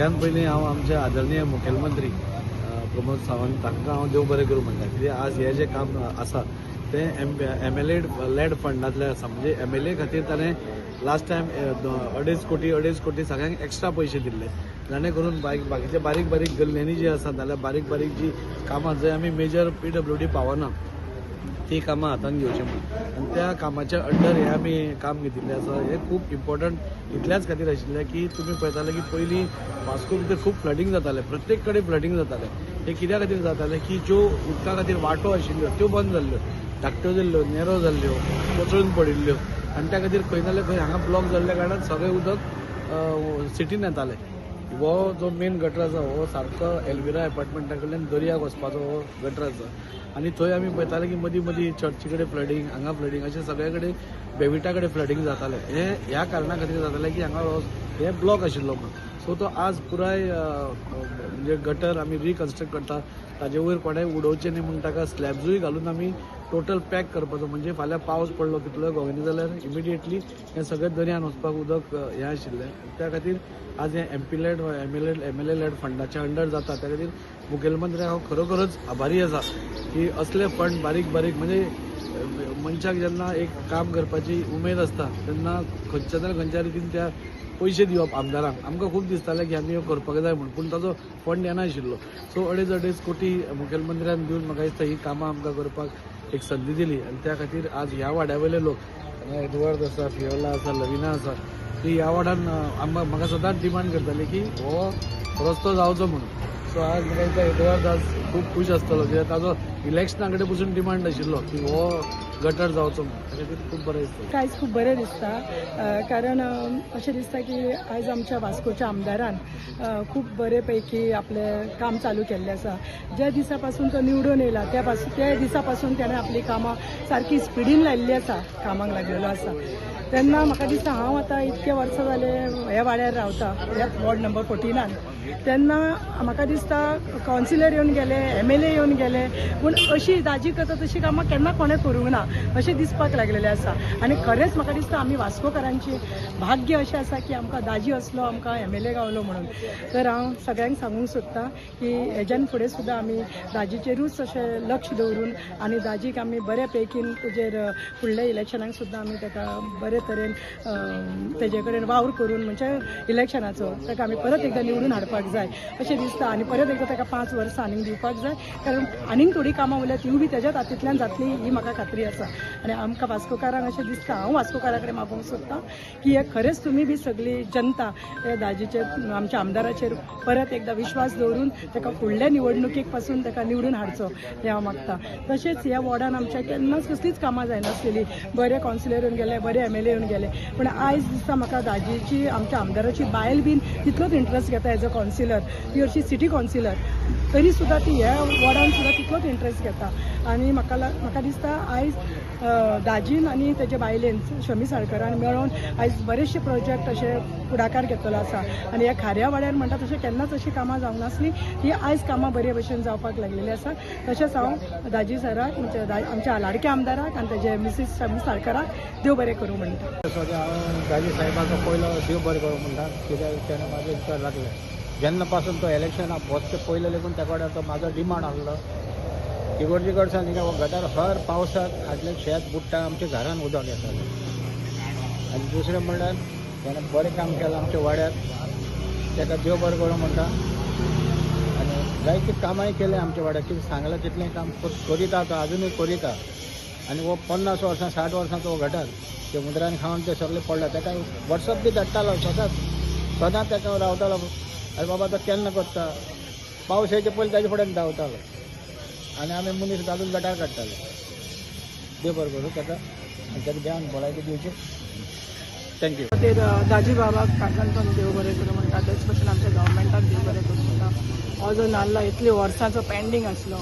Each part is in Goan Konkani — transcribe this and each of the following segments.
सगळ्यात पयलीं हांव आमचे आदरणीय मुखेलमंत्री प्रमोद सावंत तांकां हांव देव बरें करूं म्हणटा. कित्याक आज हें जें काम आसा तें एम एल ए लॅड फंडांतलें आसा. म्हणजे एमएलए खातीर ताणें लास्ट टायम 2.5 कोटी, 2.5 कोटी सगळ्यांक एक्स्ट्रा पयशे दिल्ले, जाणे करून बाकीचे बारीक बारीक गल्ल्यांनी जी आसा, नाल्यार बारीक बारीक जी कामां जंय आमी मेजर पीडब्ल्यूडी पावना, ती कामां हातान घेवची म्हूण. आनी त्या कामाच्या अंडर हें आमी काम घेतिल्लें आसा. हें खूब इम्पॉर्टंट इतल्याच खातीर आशिल्लें की तुमी पळयताले की पयलीं वास्को भितर खूब फ्लडींग जातालें, प्रत्येक कडेन फ्लडींग जातालें. हें कित्या खातीर जातालें की ज्यो उदका खातीर वाटो आशिल्ल्यो त्यो बंद जाल्ल्यो, धाकट्यो जाल्ल्यो, नेरो जाल्ल्यो, कोसळून पडिल्ल्यो. आनी त्या खातीर खंय नाल्यार खंय हांगा ब्लॉक जाल्ल्या कारणान सगळें उदक सिटीन येतालें. हो जो मेन गटर आसा, हो सारको एल्विरा एपार्टमेंटा कडल्यान दर्याक वचपाचो हो गटर आसा. आनी थंय आमी पळयताले की मदीं मदीं चर्ची कडेन फ्लडींग, हांगा फ्लडींग, अशें सगळे कडेन बेविटा कडेन फ्लडींग जातालें. हें ह्या कारणा खातीर जातालें की हांगा हे ब्लॉक आशिल्लो म्हणून. सो तो आज पुराय म्हणजे गटर आमी रिकन्स्ट्रक्ट करता. ताजे वयर कोणें उडोवचें न्ही म्हूण ताका स्लॅब्सूय घालून आमी टोटल पॅक करपाचो. म्हणजे फाल्यां पावस पडलो कितलोय घोग्यांनी जाल्यार इमिडिएटली हें सगळें दर्यान वचपाक उदक हें आशिल्लें. त्या खातीर आज हें एमपी लॅड, एमएलए लॅड फंडाच्या अंडर जाता. त्या खातीर मुखेलमंत्र्याक हांव खरोखरच आभारी आसा की असले फंड बारीक बारीक, म्हणजे मनशाक जेन्ना एक काम करपाची उमेद आसता तेन्ना खंयच्या ना खंयच्या रितीन त्या पयशे दिवप आमदारांक. आमकां खूब दिसतालें की आमी ह्यो करपाक जाय म्हूण, पूण ताचो फंड येनाशिल्लो. सो अडेज अडेज कोटी मुखेलमंत्र्यान दिवन म्हाका दिसता ही कामां आमकां करपाक एक संदी दिली. आनी त्या खातीर आज ह्या वाड्या वयले लोक, हांगा एडवर्ड आसा, फियोला आसा, लविना आसा, ती ह्या वाड्यान आमकां म्हाका सदांच डिमांड करताली की हो रस्तो जावचो म्हणून. सो आज म्हाका दिसता एडवर्ड आज खूब खूश आसतलो, कित्याक ताजो इलेक्शना कडेन पसून डिमांड आशिल्लो की हो गटर जावचो म्हणून. त्या खातीर खूब बरें दिसता. आयज खूब बरें दिसता, कारण अशें दिसता की आयज आमच्या वास्कोच्या आमदारान खूब बरे पैकी आपलें काम चालू केल्लें आसा. ज्या दिसा पासून तो निवडून येयला, त्या दिसा पासून त्याणें आपली कामां सारकी स्पिडीन लायिल्ली आसा, कामाक लागलेलो आसा. तेन्ना म्हाका दिसता, हांव आतां इतके वर्सां जाले ह्या वाड्यार रावता, ह्या वॉर्ड नंबर 14नान. तेन्ना म्हाका दिसता कावन्सिलर येवन गेले, एमएलए येवन गेले, पूण अशी दाजी करता तशी कामां केन्ना कोणें करूंक ना अशें दिसपाक लागलेलें आसा. आनी खरेंच म्हाका दिसता आमी वास्कोकारांची भाग्य अशें आसा की आमकां दाजी असलो आमकां एमएलए गावलो म्हणून. तर हांव सगळ्यांक सांगूंक सोदतां की हेज्यान फुडें सुद्दां आमी दाजीचेरूच अशें लक्ष दवरून आनी दाजीक आमी बऱ्या पैकीन तेजेर फुडल्या इलेक्शनाक सुद्दां आमी ताका बरे तरेन तेजे कडेन वावर करून, म्हणजे इलेक्शनाचो ताका आमी परत एकदां निवडून हाडपाक जाय अशें दिसता. आनी परत एकदां ताका 5 वर्सां आनीक दिवपाक जाय, कारण आनीक थोडीं कामां उरल्या, तिवूय बी तेज्याच हातींतल्यान जातली ही म्हाका खात्री आसा. आनी आमकां वास्कोकारांक अशें दिसता, हांव वास्कोकारा कडेन मागूंक सोदतां की हे खरेंच तुमी बी सगळी जनता हे दाजीचेर, आमच्या आमदाराचेर परत एकदां विश्वास दवरून ताका फुडल्या निवडणुकीक पासून ताका निवडून हाडचो हें हांव मागता. तशेंच ह्या वॉर्डान आमच्या केन्नाच कसलीच कामां जायनासलेली. बरे कावन्सिलर येवन गेले, बरे एमएलए येवन गेले, पूण आयज दिसता म्हाका दाजीची, आमच्या आमदाराची बायल बीन तितलोच इंट्रस्ट घेता एज अ कावन्सिलर. ती हरशी सिटी कावन्सिलर, तरी सुद्दां ती ह्या वॉर्डान सुद्दां तितलोच इंट्रस्ट घेता. आनी म्हाका दिसता आयज दाजीन आनी तेजे बायलेन शमी साळकरान मेळोन आयज बरेचशे प्रोजेक्ट अशे फुडाकार घेतलेलो आसा. आनी ह्या खाऱ्या वाड्यार म्हणटा तशें केन्नाच अशीं कामां जावंक नासलीं, ती आयज कामां बरे भशेन जावपाक लागलेली आसा. तशेंच हांव दाजी सराक, म्हणजे आमच्या लाडक्या आमदाराक आनी तेजे मिसीस शमी साळकराक देव बरें करूं म्हणटा. सगळें हांव दाजी साहेबाचो पयलो देव बरें करूं म्हणटा, कित्याक तेणें म्हाजें विचार लागले जेन्ना पासून तो इलेक्शनाक वचचे पयलें लेगून त्या कडेन तो म्हाजो डिमांड आहलो. इगर्जे कडच्यान हिंगा हो गटार हर पावसाक आदलें शेत बुडटा, आमच्या घरान उदक येतालें. आनी दुसरें म्हणल्यार तेणें बरें काम केलां आमच्या वाड्यार, ताका देव बरें करूं म्हणटा. आनी जायतीं कामांय केल्या आमच्या वाड्यार, कितें सांगलां तितलें काम करीता तो, आजुनूय करीता. आनी हो 50 वर्सां, 60 वर्सांचो हो गटार ते हुंदरान खावन ते सगळे पडला. ताका वॉट्सअप बी धाडटालो सदांच सदांच ताका हांव रावतालो, आरे बाबा तो केन्ना करता. पावस येवचे पयलीं ताजे फुड्यान धांवतालो आनी आमी मनीस घालून गटार काडटाले. देव बरें करूं ताका आनी ताका देवान भलायकी दिवची. Thank you. खातीर दाजी बाबाक काणकोण देव बरें करूं म्हणटा. तेच भशेन आमच्या गव्हर्मेंटाक देव बरें करूं म्हणटा. हो जो नाल्ला इतले वर्सांचो पेंडींग आसलो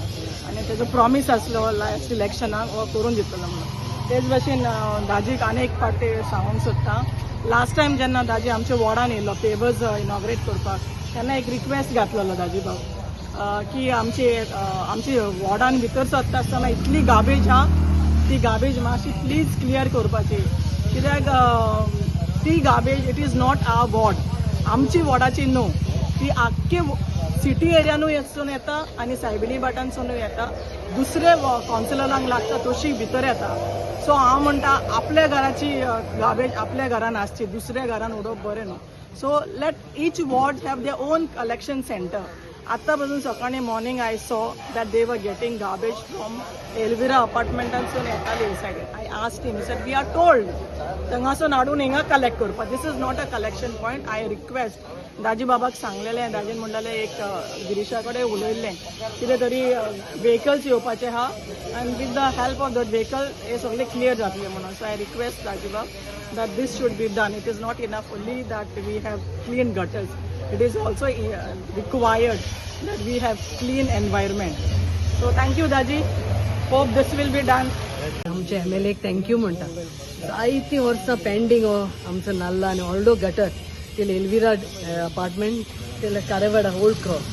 आनी तेजो प्रॉमीस आसलो लास्ट इलेक्शनाक हो करून दितलो म्हणून. तेच भशेन दाजीक आनी एक फावटी सांगूंक सोदता, लास्ट टायम जेन्ना दाजी आमच्या वॉर्डान येयलो पेवर्स इनॉग्रेट करपाक, तेन्ना एक रिक्वेस्ट घातलेलो दाजी बाब की आमचे वॉर्डान भितर सरता आसतना इतली गार्बेज आहा, ती गार्बेज मातशी प्लीज क्लियर करपाची, कित्याक ती garbage it is not our ward, आमची वॉर्डाची न्हू. ती आख्खी सिटी एरियानूय वचून येता आनी सायबिणी भाटांसूनय येता, दुसरे कावन्सिलरांक लागता तशी भितर येता. सो हांव म्हणटा, आपल्या घराची गार्बेज आपल्या घरान आसची, दुसऱ्या घरान उडोवप बरें न्हू. So let each ward have their own collection center. आत्ता पासून सकाळी morning I saw that they were getting garbage from Elvira अपार्टमेंटांसून येताली सायडीन. I asked him, sir, we are told थंगासून हाडून हिंगा कलेक्ट करपाक. This is not a collection point. I request, दाजी बाबाक सांगलेलें, दाजीन म्हणलेलें एक गिरीशा कडेन उलयल्लें, कितें तरी व्हेकल्स येवपाचे आहा आनी with the help of that vehicle हे सगळें क्लियर जातलें म्हणून. So I request दाजीबाब that this should be done. It is not enough only that we have clean gutters. It is also required that we have clean environment. So thank you, Daji. Hope this will be done. आमच्या एम एल एक thank you म्हणटा. जायतीं वर्सां पेंडींग हो आमचो नाल्ला आनी व्हडलो गटर ते एलविरा अपार्टमेंट ते कारवाडा ओल्ड क्रॉस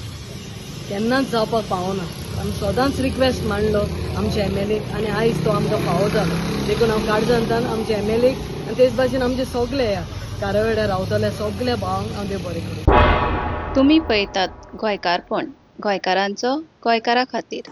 केन्नाच जावपाक पावना. आमी सदांच रिक्वेस्ट मांडलो आमच्या एम एल एक आनी आयज तो आमकां फावो जालो. देखून हांव काळजांतान आमच्या एम एल एक आनी तेच भाशेन आमचे सगळे ह्या कारवाड्यार रावतले सगल्या भावांक हांव देव बरें करूं. तुमी पळयतात गोंयकारपण, गोंयकारांचो गोंयकारा खातीर.